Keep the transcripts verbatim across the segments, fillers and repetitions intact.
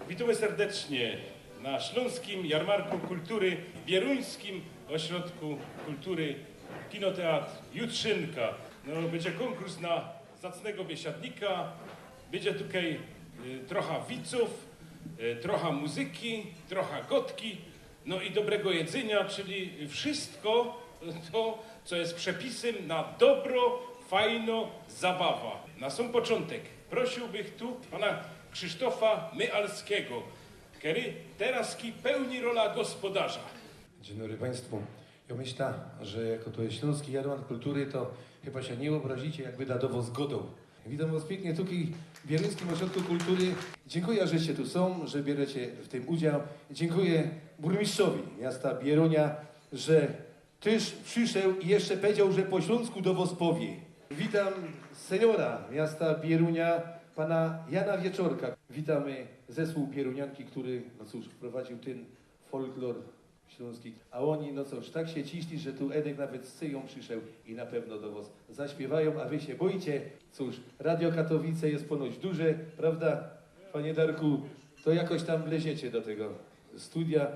Witamy serdecznie na Śląskim Jarmarku Kultury w Bieruńskim Ośrodku Kultury Kinoteatr Jutrzynka. No, będzie konkurs na zacnego biesiadnika. Będzie tutaj, y, trochę wiców, y, trochę muzyki, trochę gotki, no i dobrego jedzenia, czyli wszystko to, co jest przepisem na dobro, fajno zabawa. Na sam początek prosiłbych tu pana Krzysztofa Myalskiego, który teraz ki-, pełni rolę gospodarza. Dzień dobry Państwu. Ja myślę, że jako to jest Śląski Jarmark Kultury, to chyba się nie obrazicie, jak byda do was godał. Witam was pięknie tutaj w Bieruńskim Ośrodku Kultury. Dziękuję, żeście tu są, że bierzecie w tym udział. Dziękuję burmistrzowi miasta Bierunia, że też przyszedł i jeszcze powiedział, że po śląsku do was powie. Witam seniora miasta Bierunia, pana Jana Wieczorka. Witamy zespół Bierunianki, który, no cóż, wprowadził ten folklor śląski. A oni, no cóż, tak się ciśli, że tu Edek nawet z Syją przyszedł i na pewno do was zaśpiewają, a wy się boicie. Cóż, Radio Katowice jest ponoć duże, prawda, panie Darku? To jakoś tam wleziecie do tego studia.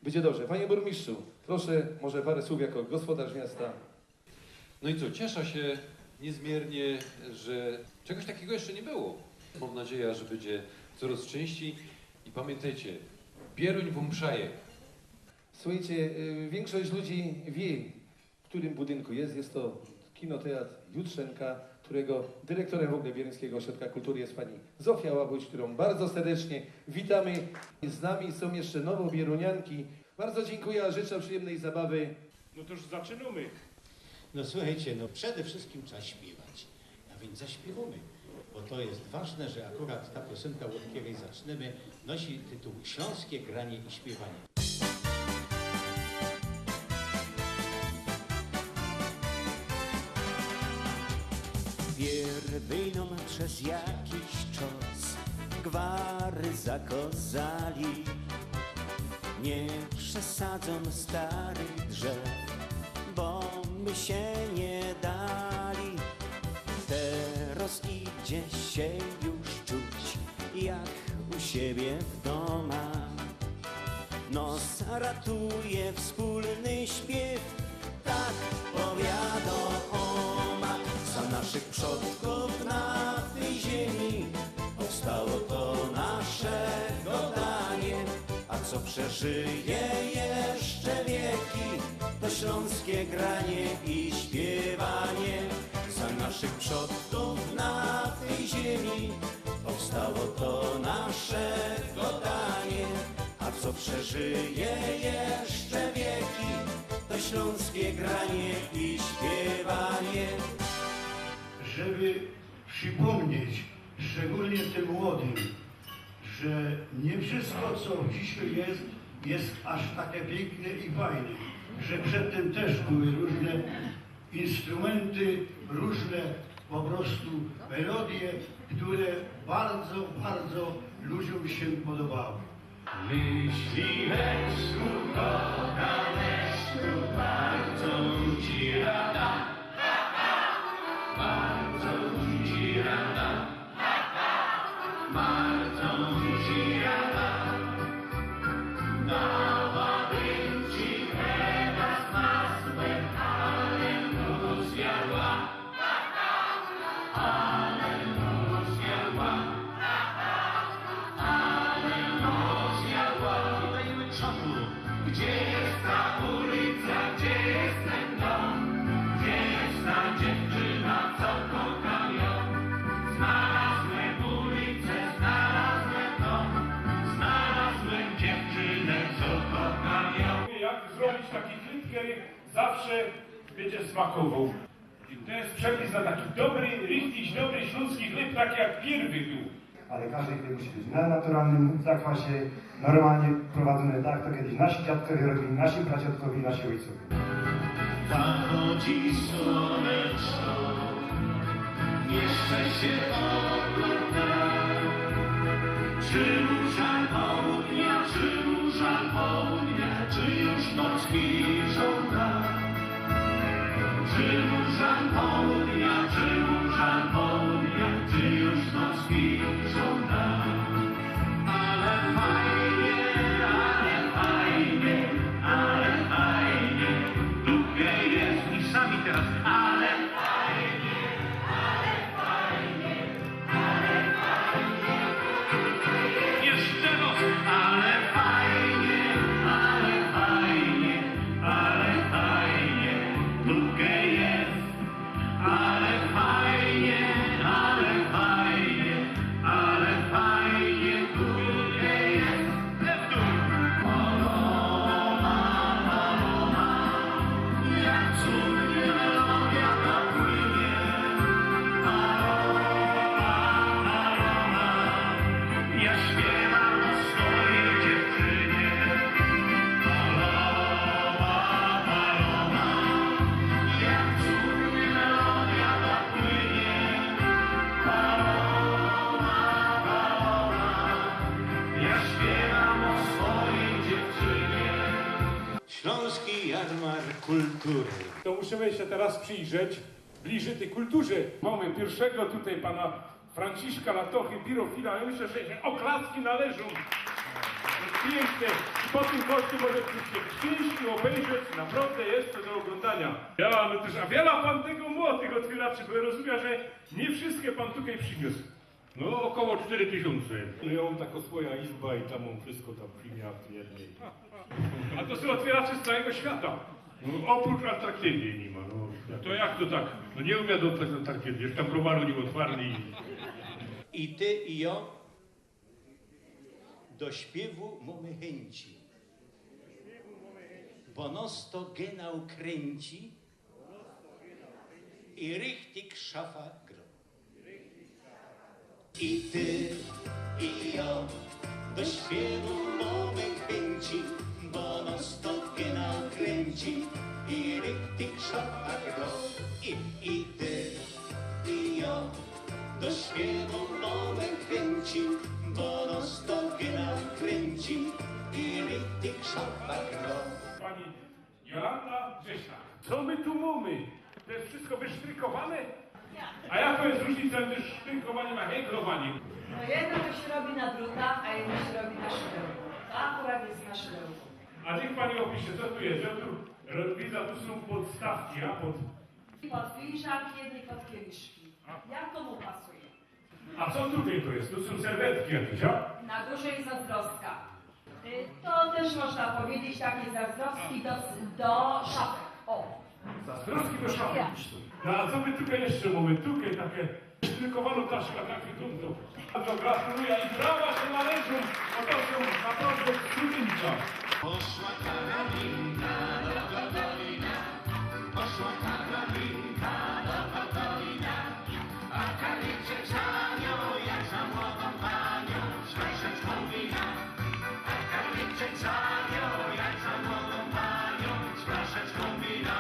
Będzie dobrze. Panie burmistrzu, proszę może parę słów jako gospodarz miasta. No i co, cieszę się niezmiernie, że czegoś takiego jeszcze nie było. Mam nadzieję, że będzie coraz częściej. I pamiętajcie, Bieruń wam przaje. Słuchajcie, y, większość ludzi wie, w którym budynku jest. Jest to kinoteatr Jutrzenka, którego dyrektorem w ogóle Bieruńskiego Ośrodka Kultury jest pani Zofia Łabuś, którą bardzo serdecznie witamy. Z nami są jeszcze nowo Bierunianki. Bardzo dziękuję, a życzę przyjemnej zabawy. No to już zaczynamy. No słuchajcie, no przede wszystkim trzeba śpiewać. A więc zaśpiewamy, bo to jest ważne, że akurat ta piosenka, od której zaczniemy, nosi tytuł Śląskie granie i śpiewanie. Pierwej nōm przez jakiś czas gwary zakŏzali. Nie przesadzōm starych drzew, bo my sie nie dali. Terŏz idzie sie już czuć jak u siebie w dōmach. Nos ratuje wspólny śpiew, tak powiadōm. Za naszych przodkōw na tyj ziemi powstało to nasze godanie. A co przeżyje jeszcze wieki, to śląskie granie i śpiewanie. Za naszych przodkōw na tyj ziemi powstało to nasze godanie. A co przeżyje jeszcze wieki, to śląskie granie i śpiewanie. Żeby przypomnieć, szczególnie tym młodym, że nie wszystko, co dzisiaj jest, jest aż takie piękne i fajne, że przedtem też były różne instrumenty, różne po prostu melodie, które bardzo, bardzo ludziom się podobały. Myśli we wschód, kocha we wschód, bardzo ci rada. Bardzo ci rada. Bardzo ci rada. Dała bym ci chleba z masłem, ale mróz jadła. Gdzie jest ta ulica, gdzie jest ten dom? Gdzie jest ta dziewczyna, co kocham ją? Znalazłem ulicę, znalazłem dom. Znalazłem dziewczynę, co kocham ją. Jak zrobić taki klip, który zawsze będzie smakował? I to jest przepis na taki dobry, richtig dobry śląski chleb, taki jak pierwy był. Ale każdy chleb musi być na naturalnym zakwasie, normalnie prowadzony. Tak to kiedyś nasi dziadkowie robili, nasi pradziadkowie i nasi ojcowie. Zachodzi słoneczko, jeszcze się ogląda. Czy róża południa, czy róża południa, czy już noc wisząca? Czy róża południa, czy róża południa, czy już noc wisząca? Ale Jarmark kultury. To musimy się teraz przyjrzeć bliżej tej kulturze. Mamy pierwszego tutaj pana Franciszka Latochy, birofila. Ja myślę, że się oklaski należą. Pięknie. I po tym koszcie może przyjść się przyjść i obejrzeć. Naprawdę jest to do oglądania. Ja, no też, a wiele pan tego ma, tych otwieraczy, bo ja rozumiem, że nie wszystkie pan tutaj przyniósł. No, około cztery tysiące. No, ja mam taką swoją izbę i tam mam wszystko tam przymiar w jednej. A to są otwieracze z całego świata. No, oprócz Antarktydy nie ma, no. To jak to tak? No nie umiem dostać Antarktydy, jeszcze tam browaru nie otwarli. I ty, i jo do śpiewu mamy chęci, bo nos to genau kręci i richtig szafa gro. I ty, i jo do śpiewu mamy chęci, bo nos to genau kręci i richtig szafa gro. I, i ty, i jo do śpiewu mamy chęci, bo nos to genau kręci i richtig szafa gro. Pani Jolanta Grzesiak. Co my tu mamy? To jest wszystko wysztrykowane? A jaka jest różnica między sztrykowaniem a heglowaniem? No jedno to się robi na drutach, a jedno się robi na szydełku. To akurat jest na szydełku. A niech pani opisze, co tu jest. Ja tu ro- widzę, tu są podstawki, a pod... I pod filiżanki jedne i pod kieliszki. Jak komu pasuje. A co tutaj to jest? Tu są serwetki jakieś, a? Na górze jest zazdroska. Y, To też można powiedzieć taki zazdroski do, do szafek. O. Zazdroski do szafy. No a co my tutaj jeszcze mamy? Tutaj takie sztrykowaną taśmę, tak wygląda. Bardzo gratuluję i brawa się należą, bo to są naprawdę cudeńka. Poszła Karolinka do Gogolina, poszła Karolinka do Gogolina, a Karliczek za nią, jak za młodą panią, spraszeczką wina. A Karliczek za nią, jak za młodą panią, spraszeczką wina.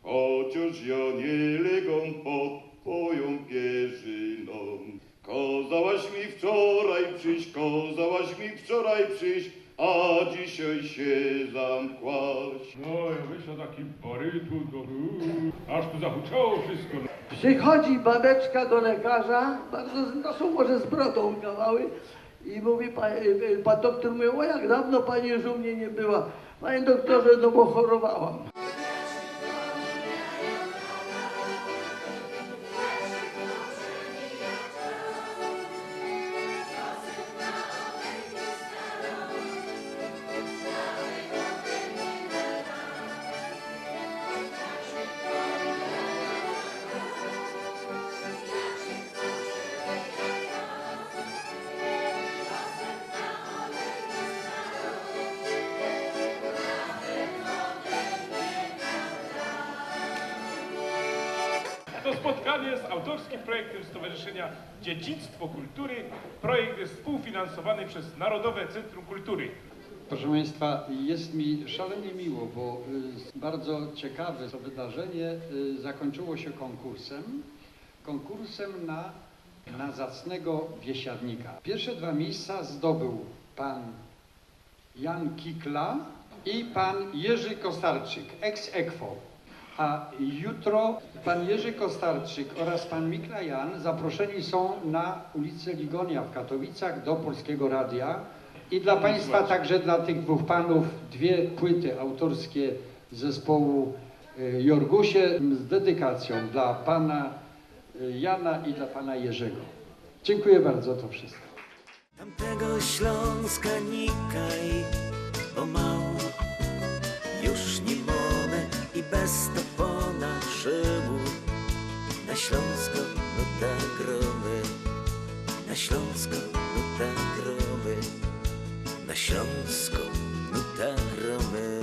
Chociaż ja nie legam pod twoją pierzyną. Kazałaś mi wczoraj przyjść, kazałaś mi wczoraj przyjść, a dzisiaj się zamkłaś. No, ja myślę, taki barytun to był. Aż tu zahuczało wszystko. Przychodzi babeczka do lekarza, bardzo z- no, są może z brodą kawały i mówi, pa, y, y, pan doktor mówi, o jak dawno pani już u mnie nie była. Panie doktorze, no bo chorowałam. To spotkanie z autorskim projektem Stowarzyszenia Dziedzictwo Kultury. Projekt jest współfinansowany przez Narodowe Centrum Kultury. Proszę Państwa, jest mi szalenie miło, bo y, bardzo ciekawe to wydarzenie y, zakończyło się konkursem. Konkursem na, na zacnego biesiadnika. Pierwsze dwa miejsca zdobył pan Jan Kikla i pan Jerzy Kostarczyk, ex aequo. A jutro pan Jerzy Kostarczyk oraz pan Mikla Jan zaproszeni są na ulicę Ligonia w Katowicach do Polskiego Radia. I dla Państwa, także dla tych dwóch panów, dwie płyty autorskie zespołu y, Jorgusie z dedykacją dla pana y, Jana i dla pana Jerzego. Dziękuję bardzo, to wszystko. Tamtego Śląska nikaj, bo mało już nie mamy i bez to po naszemu. Na Śląsko nuta gromy, na Śląsko nuta gromy, na Śląsko nuta gromy.